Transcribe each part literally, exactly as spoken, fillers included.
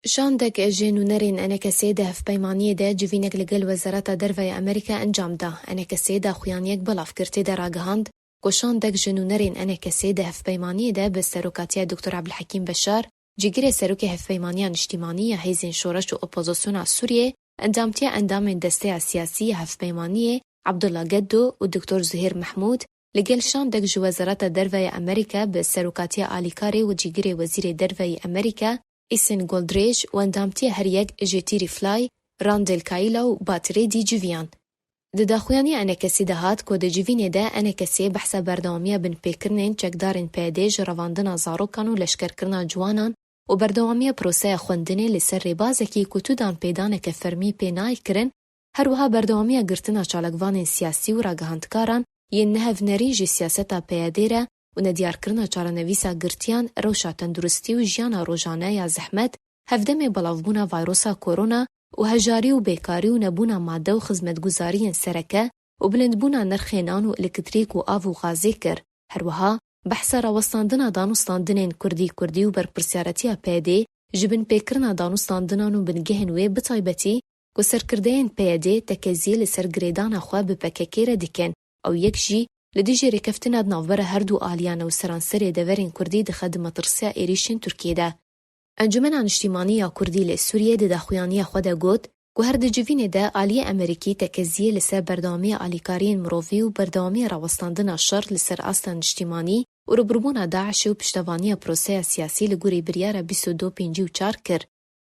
Şandek ji nûnerên ENKSê di hevpeymaniyê de civînek li gel Wezareta Derve ya Amerîka encam da. ENKSê daxuyaniyek belav kir, tê de ragihand ku şandek ji nûnerên ENKSê di hevpeymaniyê de bi serokatiya Doktor Ebdulhekîm Beşar, cîgirê serokê Hevpeymaniya Niştîmanî ya Hêzên Şoreş û Opozisyona Sûriyê, endamtiya endamên desteya siyasî ya hevpeymaniyê Abdullah Geddo û Doktor Zuhêr Mehmûd, li gel şandek ji Wezareta Derve ya Amerîka bi serokatiya alîkarê û cîgirê Wezîrê Derve yê Amerîka Esan Goldrêj û endamtiya her yek ji Tîrî Flay, Randel Kayla û Batirê dî civiyan. Di daxuyaniya ENKSê de hat ku di civînê de ENKSê behsa berdewamiya binpêkirinên çekdarên PYDê ji revandina zarokan û leşkerkirina ciwanan û berdewamiya proseya xwendinê li ser rêbazekî ku tu danpêdaneke fermî pê nayê kirin, her wiha berdewamiya girtina çalakvanên siyasî û ragihandkaran yên nehevnerîn ji siyaseta PYDê re û nediyarkirina çarenivîsa girtiyan, rewşa tenduristî û jiyana rojane ya zehmet, hevdemê belavbûna vayrosa korona û hejarî û bêkarî û nebûna made û xizmetguzariyên sereke û bilindbûna nirxê nan û elektrîk û av û gazê kir. Her wiha behsa rawestandina danûstandinên kurdî kurdî û berpirsiyaretiya PYDê ji binpêkirina danûstandinan û bingehên wê, bi taybetî ku serkirdeyên PYDê tekeziyê li ser girêdana xwe bi PKKê re dikin, ew yek jî li dijî rêkeftina di navbera her du aliyan û seranserê deverên kurdî dixe di metirsiya êrîşên Tirkiyê de. Encûmena Niştîmanî ya Kurdî li Sûriyê di daxuyaniya xwe de got ku her di civînê de aliyê Amerîkî tekeziyê li ser berdewamiya alîkariyên mirovî û berdewamiya rawestandina şer li ser asta niştîmanî û rûbirûbûna DAIŞê û piştevaniya proseya siyasî li gorî biryara bîst û du pêncî û çar kir.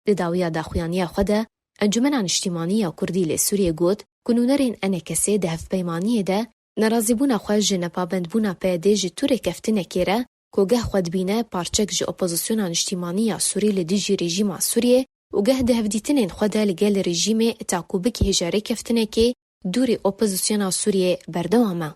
Di dawiya daxuyaniya xwe de, Encûmena Niştîmanî ya Kurdî li Sûriyê got ku nûnerên ENKSê di hevpeymaniyê de nerazîbûna xwe ji nepabendbûna PYDê ji tu rêkeftinekê re ku geh xwe dibîne parçek ji opozisyona niştîmanî ya Sûrî li dijî rejîma Sûriyê û geh di hevdîtinên xwe de li gel rejîmê ta ku bigihêje rêkeftinekê dûrî opozisyona Sûriyê berdewam e.